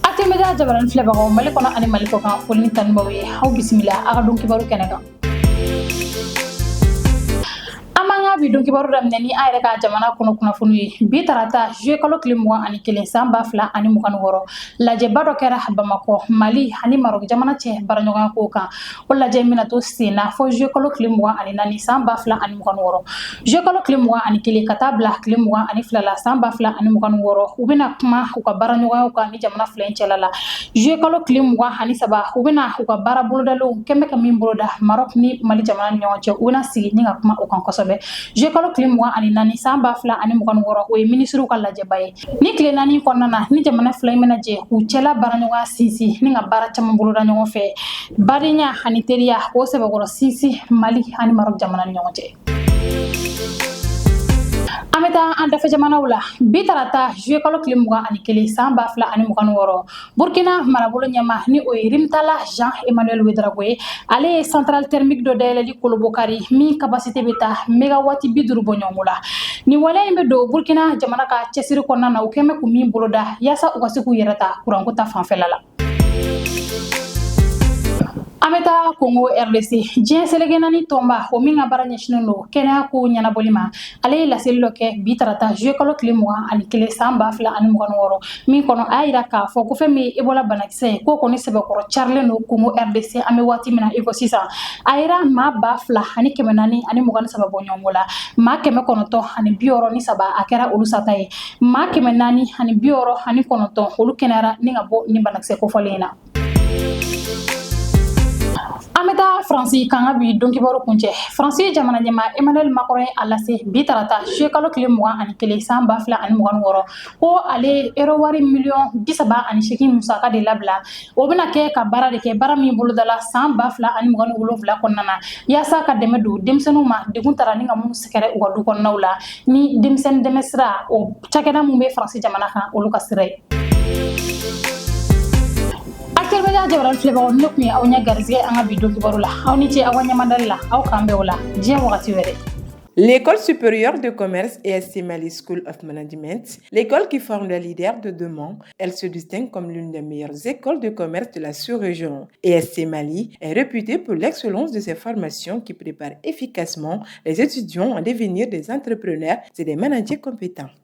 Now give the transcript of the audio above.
ATMD jabaranin filɛbagaw, Mali kɔnɔ ani Mali kɔ kan, foli ni tanubaw ye, aw bisimila aw ka don kibaru kɛnɛ kan. An b'an ka bi don kibaru daminɛ ni an yɛrɛ ka jamana kɔnɔ kunnafoniw ye. Bi tarata, juillet kalo tile 21 san 2026, lajɛba dɔ kɛra Bamakɔ, Mali ani Maroc jamana cɛ baaraɲɔgɔnya kow kan. O lajɛ in bɛna to sen na fo juillet kalo tile 24 san 2026. Juillet kalo tile 21 ka taa bila tile 22 la san 2026, u bɛna kuma u ka baaraɲɔgɔnyaw kan ni jamana fila in cɛla la. Juillet kalo tile 23, u bɛna u ka baara bolodalenw kɛn bɛ ka min boloda Maroc ni Mali jamana ni ɲɔgɔn cɛ, u bɛna sigi ni ka kuma o kan kosɛbɛ. Juillet kalo tile 24 san 2026, o ye minisiriw ka lajɛba ye. Ni tile 4 kɔnɔna na, ni jamana fila in bɛna jɛ k'u cɛla baaraɲɔgɔnya sinsin ni ka baara caman boloda ɲɔgɔn fɛ, badenya ani teriya k'o sɛbɛkɔrɔ sinsin Mali ani Maroc jamana ni ɲɔgɔn cɛ. An bɛ taa an dafɛ jamanaw la. Bi tarata, juillet kalo tile 21 san 2026, Burkina marabolo ɲɛma, ni o ye Rimtala Jean Emmanuel Ouedraogo ye, ale ye centrale thermique dɔ dayɛlɛli kolobokari min capacité bɛ taa mégawatt 50 bɔ ɲɔgɔn la. Nin waleya in bɛ don Burkina jamana ka cɛsiri kɔnɔna na, u kɛn bɛ k'u min boloda yaasa u ka se k'u yɛrɛ ta kuranko ta fanfɛla la. An bɛ taa Congo RDC. Diɲɛ seleke naani tɔnba, o min ka baara ɲɛsinnen don kɛnɛya ko ɲɛnabɔli ma, ale ye laseli dɔ kɛ bi tarata, juillet kalo tile 21 san 2026, min kɔnɔ a y'a yira k'a fɔ ko fɛn min ye Ebola banakisɛ ye, k'o kɔni sɛbɛkɔrɔ carilen don Congo RDC an bɛ waati min na i ko sisan. A yira maa 2423 bɔ ɲɔgɔn la, maa 963, a kɛra olu sata ye, maa 469, olu kɛnɛyara ni ka bɔ nin banakisɛ kofɔlen in na. An bɛ taa Faransi kan ka bi don kibaru kuncɛ. Faransi jamana ɲɛmaa Emmanuel Macron ye a lase bi tarata, juillet kalo tile 21 san 2026, ko ale euro wari miliyɔn 38 musaka de labila. O bɛna kɛ ka baara de kɛ, baara min bolodala san 2027 kɔnɔna na, yaasa ka dɛmɛ don denmisɛnninw ma, degun tara ni ka minnu sɛgɛrɛ u ka du kɔnɔnaw la, ni denmisɛnnin dɛmɛ sira o cakɛda min bɛ Faransi jamana kan, olu ka sira ye. Actuel jabaranin filɛbagaw, ne tun ye aw ɲɛ garisɛgɛ an ka bi don kibaru la. Aw ni ce aw ka ɲɛmadali la. Aw k'an bɛn o la diɲɛ wagati wɛrɛ. L'école supérieure de commerce ESC Mali School of Management, l'école qui forme les leaders de demain, elle se distingue comme l'une des meilleures écoles de commerce de la sous-région. ESC Mali est réputée pour l'excellence de ses formations qui préparent efficacement les étudiants à devenir des entrepreneurs et des managers compétents.